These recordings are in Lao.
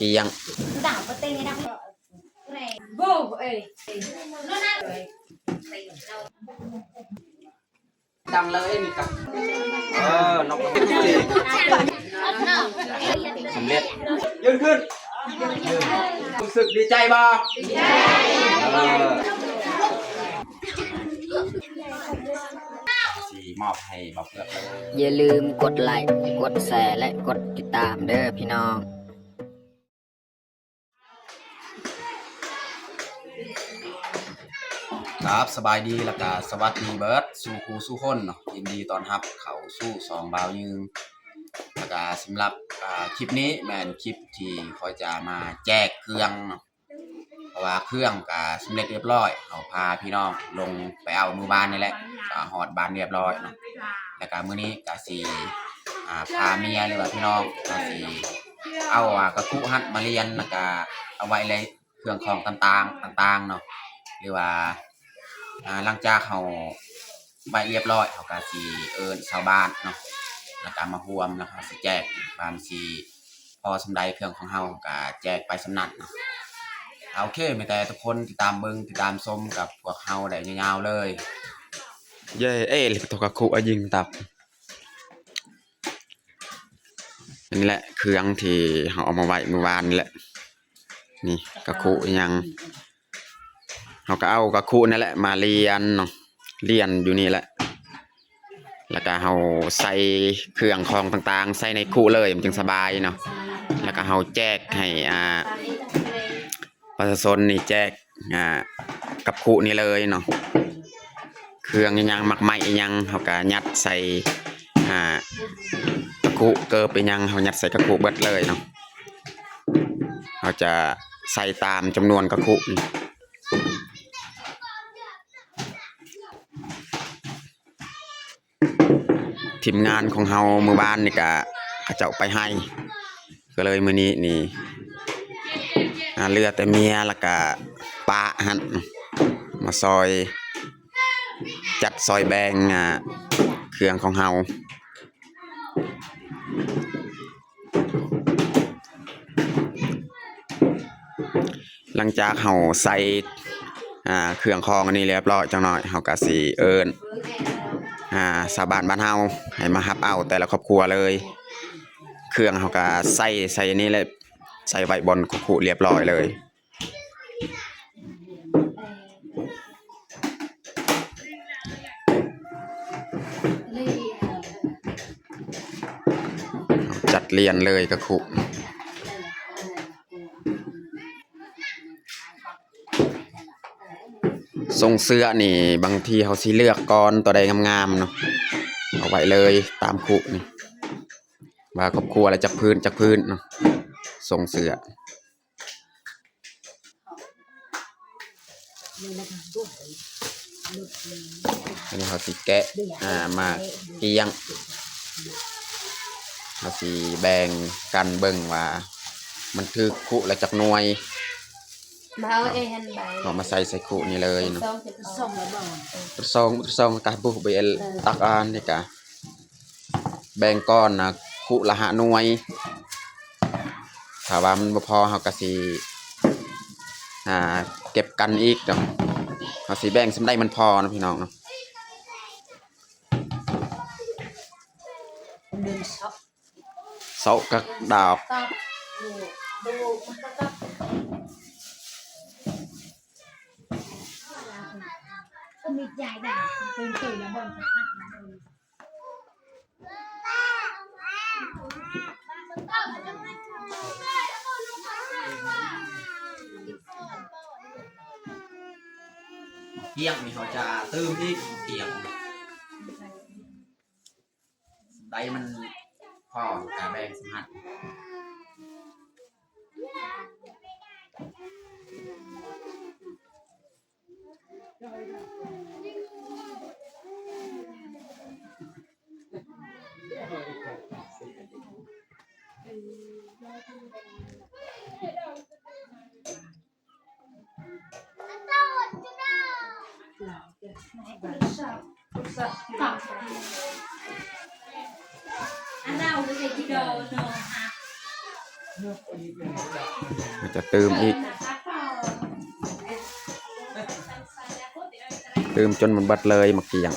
ອຽງ. ດັງເລີຍນີ້ກະ ເອີ ນົກ ສຳເລັດ. ຢືນຂຶ້ນ. ຮູ້ສຶກດີໃຈບໍ່? ເອີ ຊິມອບໃຫ້ບ່າວເຜືອກເລີຍ. ຢ່າລືມກົດໄລ, ກົດແຊ ແລະ ກົດຕິດຕາມເດີພີ່ນ້ອງ. ຄັບ ສະບາຍດີ ແລ້ວກະສະຫວັດດີເບີດສູ່ຄູ່ສູ່ຄົນເນາະ. ຍິນດີຕ້ອນຮັບເຂົ້າສູ່ຊ່ອງບ່າວຍືງ. ແລ້ວກະສຳລັບ ອາ ຄລິບນີ້ແມ່ນຄລິບທີ່ຂ້ອຍຈະມາແຈກເຄື່ອງເນາະ. ເພາະວ່າເຄື່ອງກະສຳເລັດຮຽບຮ້ອຍ, ເຮົາພາພີ່ນ້ອງລົງໄປເອົາມື້ວານນີ້ແຫຼະ, ກະຮອດບ້ານຮຽບຮ້ອຍເນາະ. ແລ້ວກະມື້ນີ້ກະຊິ ອາ ພາເມຍ ຫຼືວ່າພີ່ນ້ອງກະຊິເອົາ ອາ ກະຄຸຫັ້ນມາລຽນ, ແລ້ວກະເອົາໄວ້ໃນເຄື່ອງຂອງຕ່າງໆ ຕ່າງໆເນາະ. ຫຼືວ່າ ອາ ຫຼັງຈາກເຮົາໄວ້ຮຽບຮ້ອຍ, ເຮົາກະຊິເອີ້ນຊາວບ້ານເນາະ, ແລ້ວກະມາຮ່ວມ, ແລ້ວເຮົາຊິແຈກ ບາງຊິ ພໍສ່ຳໃດເຄື່ອງຂອງເຮົາກະແຈກໄປສ່ຳນັ້ນເນາະ. ໂອເຄ ມີແຕ່ທຸກຄົນຕິດຕາມເບິ່ງ ຕິດຕາມຊົມກັບພວກເຮົາໄດ້ຍາວໆເລີຍ. ເຢ້ ເອ ໂທກະຄຸອະຍິງຕັບ. ນີ້ແຫຼະເຄື່ອງທີ່ເຮົາເອົາມາໄວ້ມື້ວານນີ້ແຫຼະ. ນີ້ກະຄຸອີ່ຫຍັງ ເຮົາກະເອົາກະຄຸນີ້ແຫຼະມາລຽນເນາະ, ລຽນຢູ່ນີ້ແຫຼະ. ແລ້ວກະເຮົາໃສ່ເຄື່ອງຂອງຕ່າງໆໃສ່ໃນຄຸເລີຍ ມັນຈຶ່ງສະບາຍເນາະ. ແລ້ວກະເຮົາແຈກໃຫ້ ອາ ປະຊາຊົນນີ້ແຈກ ອາ ກັບຄຸນີ້ເລີຍເນາະ. ເຄື່ອງອີ່ຫຍັງ ໝາກໄມ້ອີ່ຫຍັງ ເຮົາກະຍັດໃສ່ ອາ ກະຄຸ, ເກີບອີ່ຫຍັງ ເຮົາຍັດໃສ່ກະຄຸເບິດເລີຍເນາະ. ເຮົາຈະໃສ່ຕາມຈຳນວນກະຄຸ. ທີມງານຂອງເຮົາມື້ວານນີ້ກະເຂົາເຈົ້າໄປໄຮ່, ກະເລີຍມື້ນີ້ນີ້ ອາ ເຫຼືອແຕ່ເມຍ ແລ້ວກະປ້າຫັ້ນ ມາຊ່ອຍຈັດຊ່ອຍແບ່ງ ອາ ເຄື່ອງຂອງເຮົາ. ຫຼັງຈາກເຮົາໃສ່ ອາ ເຄື່ອງຂອງອັນນີ້ຮຽບຮ້ອຍ, ຈັກໜ້ອຍເຮົາກະຊິເອີ້ນ ອາ ຊາວບ້ານບ້ານເຮົາໃຫ້ມາຮັບເອົາແຕ່ລະຄອບຄົວເລີຍ. ເຄື່ອງເຮົາກະໃສ່ ໃສ່ອັນນີ້ແຫຼະ, ໃສ່ໄວ້ບ່ອນຄຸຮຽບຮ້ອຍເລີຍ. ຈັດລຽນເລີຍກະຄຸ. ຊົງເສື້ອນີ້ ບາງທີເຮົາຊິເລືອກກ່ອນໂຕໃດງາມໆເນາະ, ເອົາໄວ້ເລີຍຕາມຄຸນີ້ ວ່າຄອບຄົວລະຈັກພື້ນ ຈັກພື້ນເນາະ, ຊົງເສື້ອ. ອັນນີ້ເຮົາຊິແກະ ອາ ໝາກກ້ຽງ, ເຮົາຊິແບ່ງກັນເບິ່ງວ່າມັນຖືກຄຸລະຈັກໜ່ວຍ. ເຮົາມາໃສ່ໃສ່ຄຸນີ້ເລີຍເນາະ, ປະສອງ ປະສອງກະບຸເບລ ຕັກອານນີ້ກະ ແບ່ງກ່ອນນະ ຄຸລະຫ້າໜ່ວຍ. ຖ້າວ່າມັນບໍ່ພໍ ເຮົາກະຊິ ຫາເກັບກັນອີກດອກ. ເຮົາຊິແບ່ງສ່ຳໃດມັນພໍເນາະ ພີ່ນ້ອງເນາະ. ເຊາະກັບດອກ. ກ້ຽງນີ້ເຮົາຈະຕື່ມອີກ ກ້ຽງໃດມັນພໍກະແບ່ງສະຫັດ. ອັນລາວບໍ່ໄດ້ກິນດອກເນາະ. ຈະຕື່ມອີກ ຕື່ມຈົນມັນເບິດເລີຍໝາກກ້ຽງ.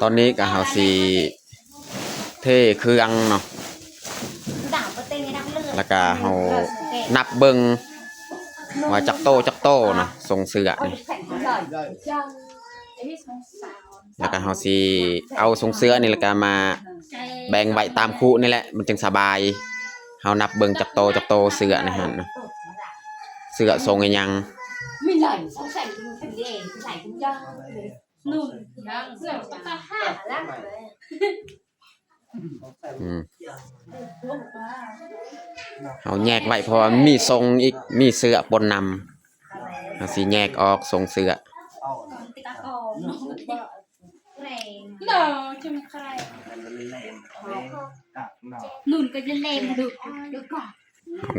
ຕອນນີ້ກໍເຮົາຊິເທເຄື່ອງເນາະ ແລ້ວກໍເຮົານັບເບິ່ງວ່າຈັກໂຕ ຈັກໂຕເນາະ ຊົງເສື້ອນີ້. ແລ້ວກໍເຮົາຊິເອົາຊົງເສື້ອນີ້ ແລ້ວກໍມາແບ່ງໄວ້ຕາມຄຸນີ້ແຫຼະ ມັນຈຶ່ງສະບາຍ. ເຮົານັບເບິ່ງຈັກໂຕ ຈັກໂຕເສື້ອໃນຫັ້ນນະ ເສື້ອຊົງອີ່ຫຍັງ. ອືມ ເຮົາແຍກໄວ້ ເພາະວ່າມີຊົງອີກ ມີເສື້ອປົນນຳ ເຮົາຊິແຍກອອກຊົງເສື້ອ.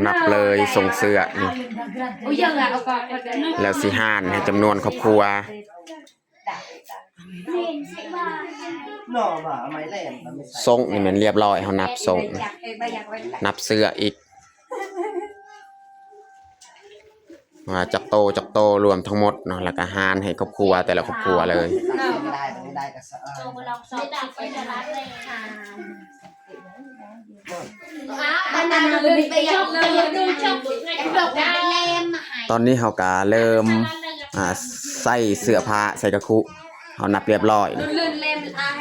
ນັບເລີຍຊົງເສື້ອນີ້ ແລ້ວຊິຫານໃຫ້ຈຳນວນຄອບຄົວ. ຊົງນີ້ແມ່ນລຽບຮ້ອຍ ເຮົານັບຊົງ ນັບເສື້ອອີກ ວ່າຈັກໂຕ ຈັກໂຕ ລວມທັງໝົດເນາະ ແລ້ວກໍຫານໃຫ້ຄອບຄົວ ແຕ່ລະຄອບຄົວເລີຍ. ຕອນນີ້ເຮົາກະເລີ່ມ ອ່າ ໃສ່ເສື້ອຜ້າ ໃສ່ກະຄຸ ເຮົານັບລຽບຮ້ອຍ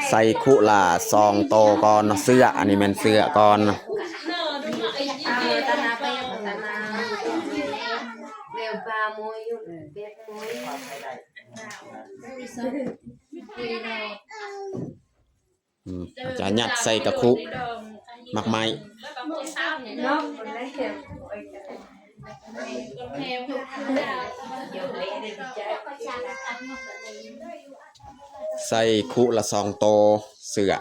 ໃສ່ຄຸລະສອງໂຕກ່ອນເນາະ ເສື້ອ ອັນນີ້ແມ່ນເສື້ອກ່ອນເນາະ. ອືມ ອາຈານຍັດໃສ່ກະຄຸ ໝາກໄມ້ ໃສ່ຄຸລະສອງໂຕເສື້ອ.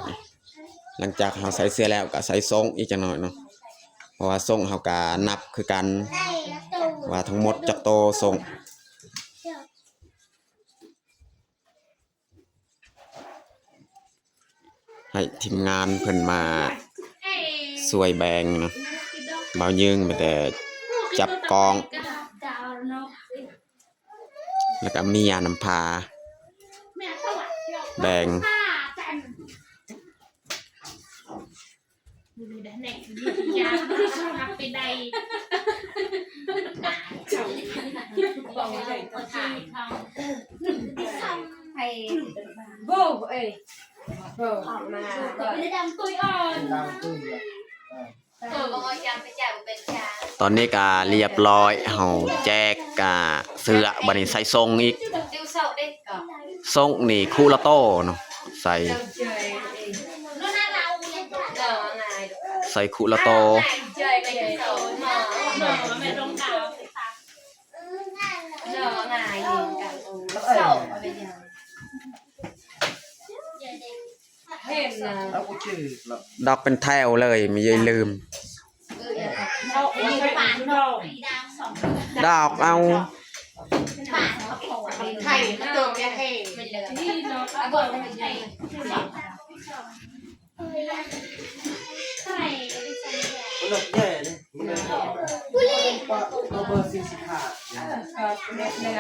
ຫຼັງຈາກເຮົາໃສ່ເສື້ອແລ້ວ ກະໃສ່ຊົງອີກຈັກໜ້ອຍເນາະ ເພາະວ່າຊົງເຮົາກະນັບຄືກັນ ວ່າທັງໝົດຈັກໂຕຊົງ. ໃຫ້ທີມງານເພິ່ນມາຊ່ວຍແບ່ງເນາະ ບ່າວຍືງມີແຕ່ຈັບກ້ອງ ແລ້ວກະມີຍານຳພາແບ່ງ. ຕອນນີ້ກະລຽບຮ້ອຍ ເຮົາແຈກກະເສື້ອ ບາດນີ້ໃສ່ຊົງອີກ. ຊົງນີ້ຄຸລະໂຕເນາະ ໃສ່ ໃສ່ຄຸລະໂຕ ດອກເປັນແຖວເລີຍ ມີເຍີລືມ. ດອກເອົາ ໄຂ່ມາເຕີມຢາເທ.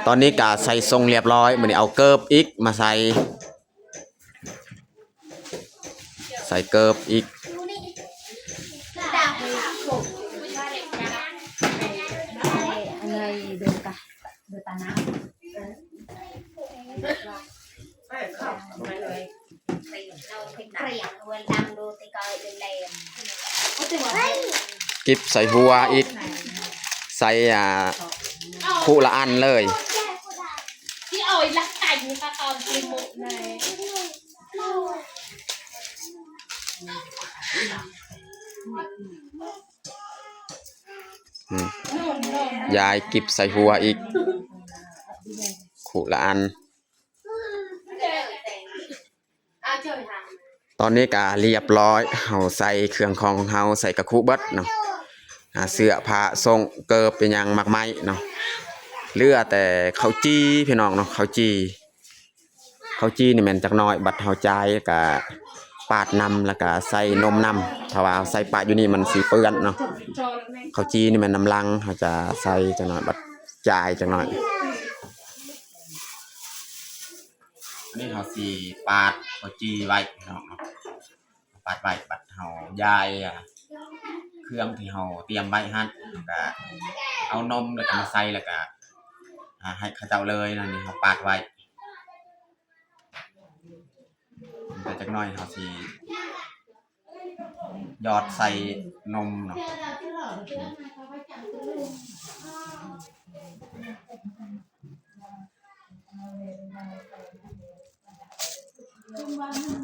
ຕອນນີ້ກະໃສ່ຊົງລຽບຮ້ອຍ ບາດນີ້ເອົາເກີບອີກມາໃສ່. ໃສ່ເກີບອີກ. ກິບໃສ່ຫົວອີກ ໃສ່ ອ່າ ຄຸລະອັນເລີຍ. ອືມ ຢາຍກິບໃສ່ຫົວອີກ ຄຸລະອັນ. ຕອນນີ້ກະລຽບຮ້ອຍ ເຮົາໃສ່ເຄື່ອງຂອງຂອງເຮົາ ໃສ່ກະຄຸເບິດເນາະ. ອ່າ ເສື້ອຜ້າ ສົ້ງເກີບ ອີ່ຫຍັງ ໝາກໄມ້ເນາະ. ເຫຼືອແຕ່ເຂົ້າຈີ່ ພີ່ນ້ອງເນາະ ເຂົ້າຈີ່. ເຂົ້າຈີ່ນີ້ແມ່ນຈັກໜ້ອຍ ບັດເຮົາຈ່າຍກະປາດນຳ ແລ້ວກະໃສ່ນົມນຳ. ຖ້າວ່າເຮົາໃສ່ປະຢູ່ນີ້ມັນຊິເປື້ອນເນາະ. ເຂົ້າຈີ່ນີ້ແມ່ນນຳຫຼັງ ເຮົາຈະໃສ່ຈັກໜ້ອຍ ບັດຈ່າຍຈັກໜ້ອຍ. ອັນນີ້ເຮົາຊິປາດເຂົ້າຈີ່ໄວ້ເນາະ. ປາດໄວ້ ບັດເຮົາຢາຍ ອ່າ ເຄື່ອງທີ່ເຮົາຕຽມໄວ້ຫັ້ນ ແລ້ວກະເອົານົມ ແລ້ວກະມາໃສ່ ແລ້ວກະ ອ່າ ໃຫ້ເຂົາເຈົ້າເລີຍນະ. ນີ້ເຮົາປາດໄວ້ ແຕ່ຈັກໜ້ອຍເຮົາຊິຢອດໃສ່ນົມເນາະ.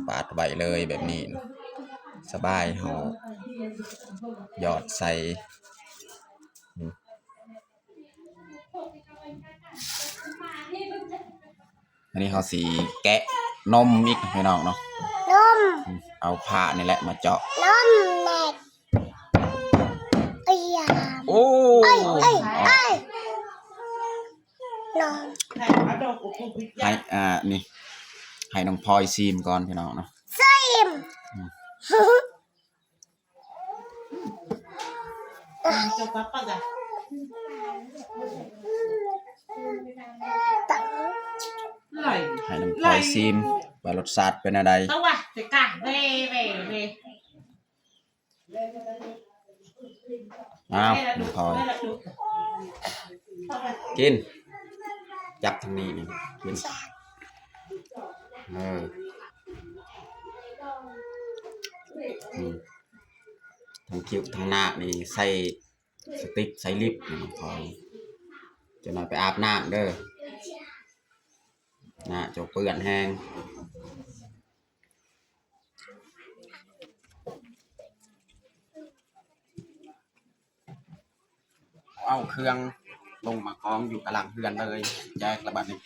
ປາດໄວ້ເລີຍແບບນີ້ ສະບາຍ ເຮົາຢອດໃສ່. ອືມ ອັນນີ້ເຮົາຊິແກະນົມອີກ ພີ່ນ້ອງເນາະ. ນົມ ອືມ ເອົາຜ້ານີ້ແຫຼະມາເຈາະ ນົມແຫຼະ. ໂອ້ຍ ເອີຍ ເອີຍ ເອີຍ ນ້ອງ ໃຫ້ ອ່າ ນີ້ ໃຫ້ນ້ອງພອຍຊີມກ່ອນ ພີ່ນ້ອງເນາະ ຊີມ. ອືມ ໃຫ້ນ້ອງພອຍຊີມວ່າລົດຊາດເປັນແນວໃດ. ອ້າວ ນ້ອງພອຍ ກິນ ຈັບທາງນີ້ນີ້ ກິນ. ເອີ ອືມ ທັງຄິ້ວທັງໜ້າກນີ້ໃສ່ສະຕິກ ໃສ່ລິບ ນ້ອງພອຍ. ຈັກໜ້ອຍໄປອາບນ້ຳເດີ ໜ້າເຈົ້າເປື້ອນແຮງ. ເອົາເຄື່ອງລົງມາກອງຢູ່ກາງຫຼັງເຮືອນເລີຍ ແຈກລະບາດນີ້.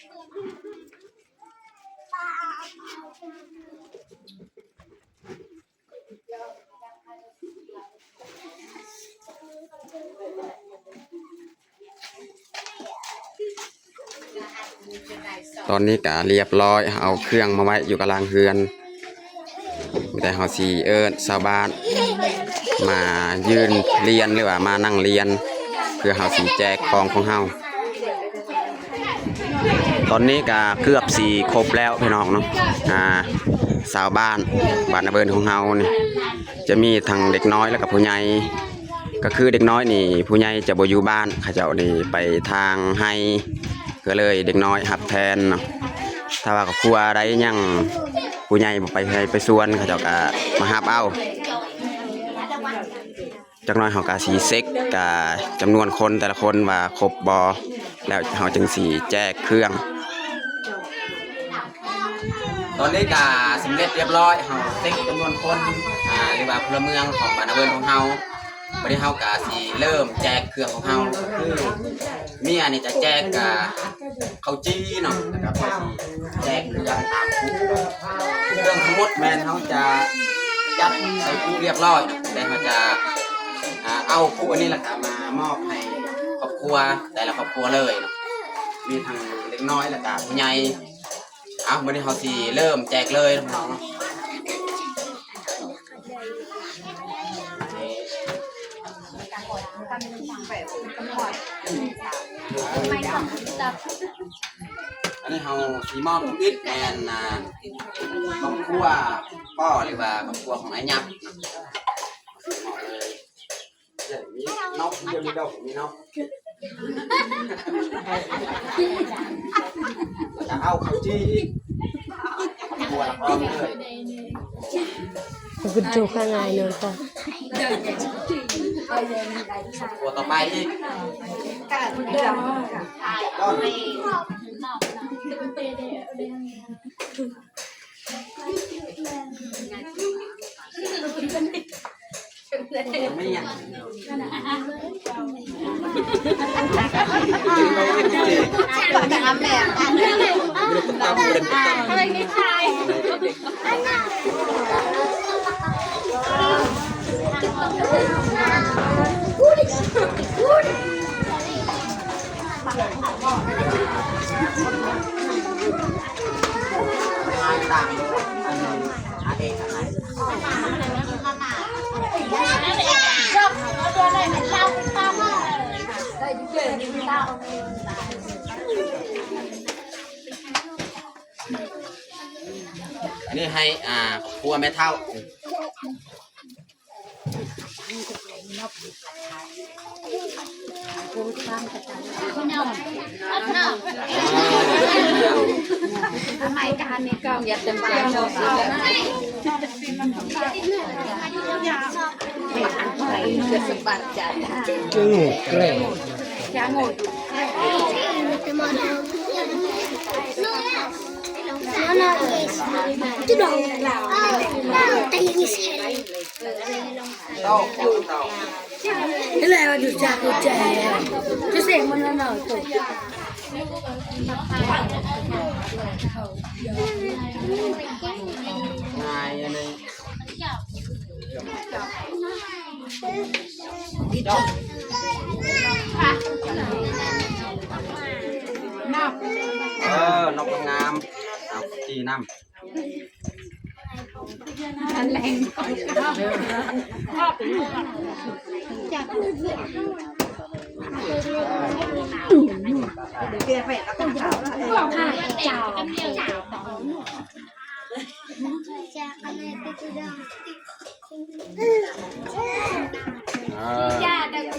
ຕອນນີ້ກະລຽບລ້ອຍ ເອົາເຄື່ອງມາໄວ້ຢູ່ກາງຫຼັງເຮືອນ. ແຕ່ເຮົາຊິເອີ້ນຊາວບ້ານມາຢືນລຽນ ຫຼືວ່າມານັ່ງລຽນ ເພື່ອເຮົາຊິແຈກຂອງຂອງເຮົາ. ຕອນນີ້ກະເກືອບຊິຄົບແລ້ວພີ່ນ້ອງເນາະ. ອ່າ ຊາວບ້ານບ້ານນາເບີນຂອງເຮົານີ້ ຈະມີທັງເດັກນ້ອຍ ແລ້ວກະຜູ້ໃຫຍ່. ກະຄືເດັກນ້ອຍນີ້ ຜູ້ໃຫຍ່ຈະບໍ່ຢູ່ບ້ານ ເຂົາເຈົ້ານີ້ໄປທາງໄຮ່ ກະເລີຍເດັກນ້ອຍຮັບແທນເນາະ. ຖ້າວ່າຄອບຄົວໃດຍັງຜູ້ໃຫຍ່ບໍ່ໄປໄຮ່ໄປສວນ ເຂົາເຈົ້າກະມາຮັບເອົາ. ຈັກໜ້ອຍເຮົາກະຊິເຊັກ ກະຈຳນວນຄົນແຕ່ລະຄົນວ່າຄົບບໍ່ ແລ້ວເຮົາຈຶ່ງຊິແຈກເຄື່ອງ. ຕອນນີ້ກະສຳເລັດລຽບລ້ອຍ ເຮົາເຊັກຈຳນວນຄົນ ອ່າ ຫຼືວ່າພົນລະເມືອງຂອງບ້ານນາເບີນຂອງເຮົາ. ບາດນີ້ເຮົາກະຊິເລີ່ມແຈກເຄື່ອງຂອງເຮົາ ກະຄືເມຍນີ້ຈະແຈກ ກະ ເຂົ້າຈີ່ເນາະ ແລ້ວກະພາສີແຈກເຄື່ອງຕາມຜູ້. ເຄື່ອງທັງໝົດແມ່ນເຮົາຈະຈັດໃສ່ພູລຽບລ້ອຍ ແຕ່ເຮົາຈະ ອ່າ ເອົາພູອັນນີ້ລະກະມາມອບໃຫ້ຄອບຄົວ ແຕ່ລະຄອບຄົວເລີຍເນາະ. ມີທັງເດັກນ້ອຍລະກະຜູ້ໃຫຍ່. ເອົາ ບາດນີ້ເຮົາຊິເລີ່ມແຈກເລີຍເນາະ. ອັນນີ້ເຮົາຊິມອບທຳອິດແມ່ນ ອ່າ ຄອບຄົວພໍ່ ຫຼືວ່າຄອບຄົວຂອງອ້າຍຫຍັບເນາະ. ມີນົກ ມີນົກ ມີນົກ ຈະເອົາເຂົ້າຈີ່ອີກ ຄົວລະກ້ອນເລີຍ. ເພິ່ນໂຈກງ່າຍເລີຍ ຄົວຕໍ່ໄປອີກ ກ້ອນ. ອັນນີ້ໃຫ້ ອ່າ ຄົວແມ່ເຖົ້າ. ເອີ ນົກງາມໆ ເອົາຈີ່ນຳ. ເອີ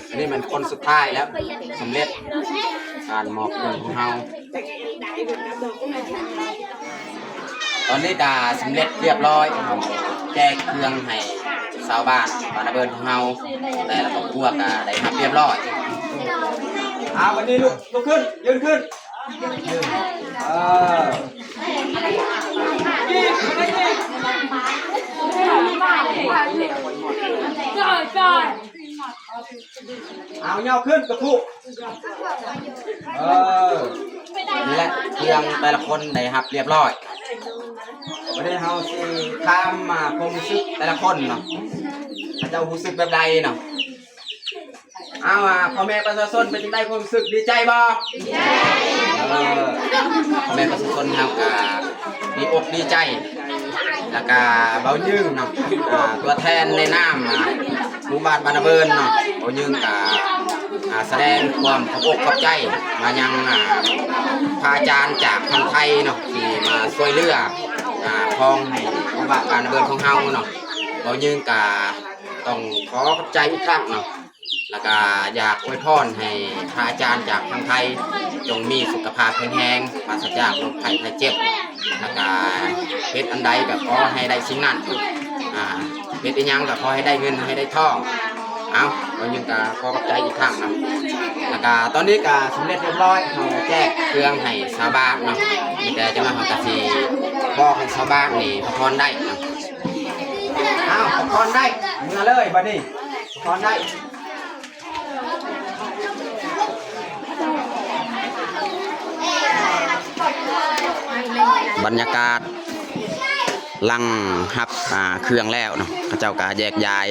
ອັນນີ້ແມ່ນຄົນສຸດທ້າຍແລ້ວ ສຳເລັດການມອບເຄື່ອງຂອງເຮົາ. ຕອນນີ້ກະສຳເລັດລຽບລ້ອຍ ເຮົາແຈກເຄື່ອງໃຫ້ຊາວບ້ານບ້ານນາເບີນຂອງເຮົາ ແຕ່ລະຄອບຄົວກະໄດ້ຮັບລຽບລ້ອຍ. ເອົາ ບັດນີ້ລຸກ ລຸກຂຶ້ນ ຢືນຂຶ້ນ ເອີ ເອົາ ຍໍຂຶ້ນກະທຸ ເອີ ນີ້ແຫຼະ ເຄື່ອງແຕ່ລະຄົນໄດ້ຮັບລຽບລ້ອຍ. ບັດນີ້ເຮົາຊິຖາມ ອ່າ ຄວາມຮູ້ສຶກແຕ່ລະຄົນເນາະ ເຂົາເຈົ້າຮູ້ສຶກແບບໃດເນາະ. ເອົາ ອ່າ ພໍ່ແມ່ປະຊາຊົນເປັນຈັ່ງໃດ ຄວາມຮູ້ສຶກດີໃຈບໍ່? ດີໃຈ. ເອີ ພໍ່ແມ່ປະຊາຊົນເຮົາກະດີອົກດີໃຈ ລະກະເບົາຍືງເນາະ ອ່າ ຕົວແທນໃນນາມ ອ່າ ໝູ່ບ້ານບ້ານນາເບີນເນາະ ເບົາຍືງກະ ອ່າ ສະແດງຄວາມຂອບອົກຂອບໃຈມາຍັງ ອ່າ ພະອາຈານຈາກຝັ່ງໄທເນາະ ທີ່ມາຊ່ວຍເຫຼືອ ອ່າ ຄອງໃຫ້ໝູ່ບ້ານບ້ານນາເບີນຂອງເຮົາເນາະ. ເບົາຍືງກະຕ້ອງຂໍຂອບໃຈອີກຄັ້ງເນາະ ລະກະຢາກອວຍພອນໃຫ້ພະອາຈານຈາກຝັ່ງໄທ ຈົ່ງມີສຸຂະພາບແຂງແຮງ ປາສະຈາກໂລກໄຂ້ໄຂ້ເຈັບ ລະກະເຮັດອັນໃດກະຂໍໃຫ້ໄດ້ສິ່ງນັ້ນ ອ່າ ເຮັດອີ່ຫຍັງກະຂໍໃຫ້ໄດ້ເງິນໃຫ້ໄດ້ທອງ. ເອົາ ເຮົາຍັງກະຂໍຂອບໃຈອີກຄັ້ງນະ ລະກະຕອນນີ້ກະສຳເລັດຮຽບຮ້ອຍ ເຮົາແຈກເຄື່ອງໃຫ້ຊາວບ້ານເນາະ ມີແຕ່ຈັ່ງນັ້ນເຮົາກະຊິບອກໃຫ້ຊາວບ້ານນີ້ພັກຜ່ອນໄດ້ເນາະ. ເອົາ ພັກຜ່ອນໄດ້ ເມືອເລີຍບັດນີ້ ພັກຜ່ອນໄດ້. ບັນຍາກາດຫຼັງຮັບ ອ່າ ເຄື່ອງແລ້ວເນາະ ເຂົາເຈົ້າກະແຍກຍ້າຍ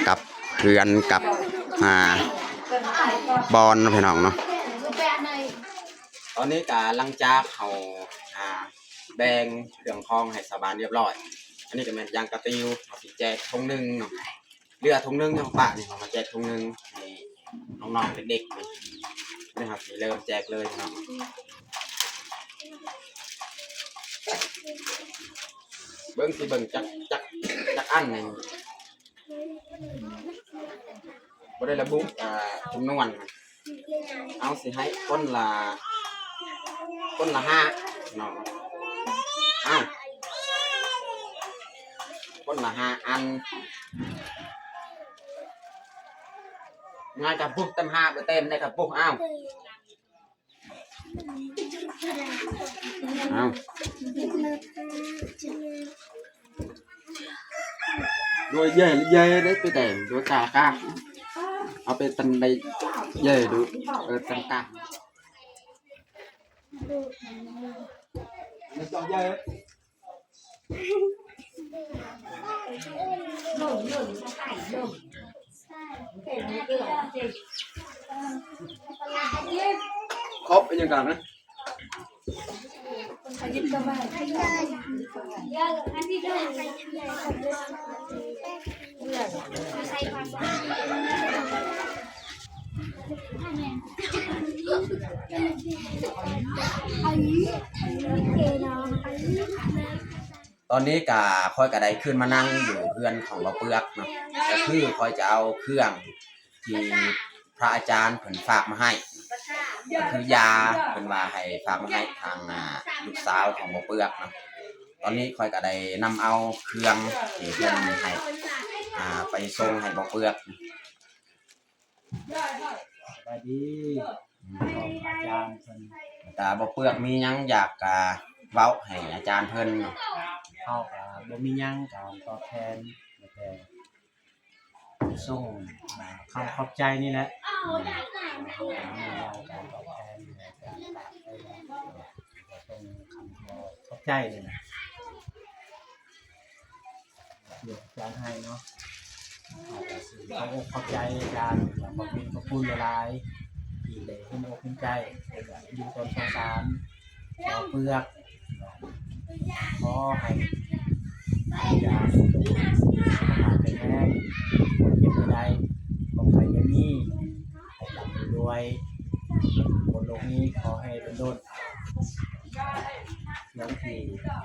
ກັບເຮືອນກັບ ອ່າ ບ່ອນເນາະ ພີ່ນ້ອງເນາະ. ຕອນນີ້ກະຫຼັງຈາກເຮົາ ອ່າ ແບ່ງເຄື່ອງຂອງໃຫ້ຊາວບ້ານຮຽບຮ້ອຍ ອັນນີ້ກະແມ່ນຢາງກະຕິວ ເຮົາຊິແຈກຖົງໜຶ່ງເນາະ. ເຫຼືອຖົງໜຶ່ງເນາະ ປະນີ້ເຮົາມາແຈກຖົງໜຶ່ງໃຫ້ນ້ອງໆເດັກໆ ນີ້ເຮົາຊິເລີ່ມແຈກເລີຍເນາະ. ເບິ່ງຊິເບິ່ງຈັກ ຈັກ ຈັກອັນນີ້ ບໍ່ໄດ້ລະບຸ ອ່າ ຈຳນວນ. ເອົາ ຊິໃຫ້ຄົນລະ ຄົນລະຫ້າເນາະ. ເອົາ ຄົນລະຫ້າອັນ. ງ່າຍກະບຸກຕຳຫາກເຕັມໃນກະປຸກ. ເອົາ ເອົາ ໂດຍໃຫຍ່ໃຫຍ່ໄດ້ໄປແດງໂດຍກາກາ ເອົາໄປຕັນໄດ້ໃຫຍ່ດູ ເອີ ຕັນກາ ໃຫຍ່. ຄົບອີ່ຫຍັງກັນນະ? ຕອນນີ້ກະ ຂ້ອຍກະໄດ້ຂຶ້ນມານັ່ງຢູ່ເຮືອນຂອງບ່າວເປືອກເນາະ, ກະຄືຂ້ອຍຈະເອົາເຄື່ອງທີ່ພະອາຈານເພິ່ນຝາກມາໃຫ້ ກະຄືຢາ ເພິ່ນວ່າໃຫ້ຝາກມາໃຫ້ທາງ ອ່າ ລູກສາວຂອງບ່າວເປືອກເນາະ. ຕອນນີ້ຂ້ອຍກະໄດ້ນຳເອົາເຄື່ອງທີ່ເພິ່ນໃຫ້ ອ່າ ໄປສົ່ງໃຫ້ບ່າວເປືອກ. ສະບາຍດີ ອືມ ຂອງອາຈານເພິ່ນ. ກະບ່າວເປືອກມີຫຍັງຢາກ ອ່າ ເວົ້າໃຫ້ອາຈານເພິ່ນ? ເຮົາກະບໍ່ມີຫຍັງການຕອບແທນ ມີແຕ່ສົ່ງ ອ່າ ຄຳຂອບໃຈນີ້ແຫຼະ. ອືມ ເຮົາກະບໍ່ມີການຕອບແທນ ການຝາກໄວ້ ກະສົ່ງຄຳຂໍຂອບໃຈນີ້ແຫຼະ. ທີ່ອາຈານໃຫ້ເນາະ ເຮົາກະຊິຂອບອົກຂອບໃຈອາຈານ ແລະ ຂອບຄຸນ ຂອບຄຸນຫຼາຍໆ ທີ່ໄດ້ເຫັນອົກເຫັນໃຈ ແລະ ກະຢູ່ຕົນສົງສານບ່າວເປືອກ. ຂໍໃຫ້ອາຈານສຸຂະພາບແຂງແຮງ ຄວາມເຈັບບໍ່ໄດ້ ຄວາມໄຂ້ຢ່າມີ ໃຫ້ລ່ຳໃຫ້ລວຍ ບົນໂລກນີ້ຂໍໃຫ້ດົນໆ. ຢ່າງທີ່ພະ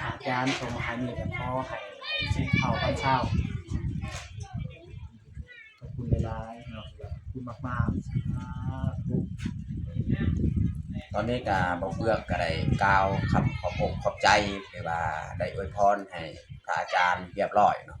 ອາຈານສົ່ງມາໃຫ້ນີ້ ກະຂໍໃຫ້ໄດ້ສິບເທົ່າພັນເທົ່າ. ຂອບຄຸນຫຼາຍໆເນາະ ຂອບຄຸນມາກໆ ສາທຸ. ຕອນນີ້ກະບ່າວເປືອກກະໄດ້ກ່າວຄຳຂອບອົກຂອບໃຈ ຫຼືວ່າໄດ້ອວຍພອນໃຫ້ພະອາຈານຮຽບຮ້ອຍເນາະ.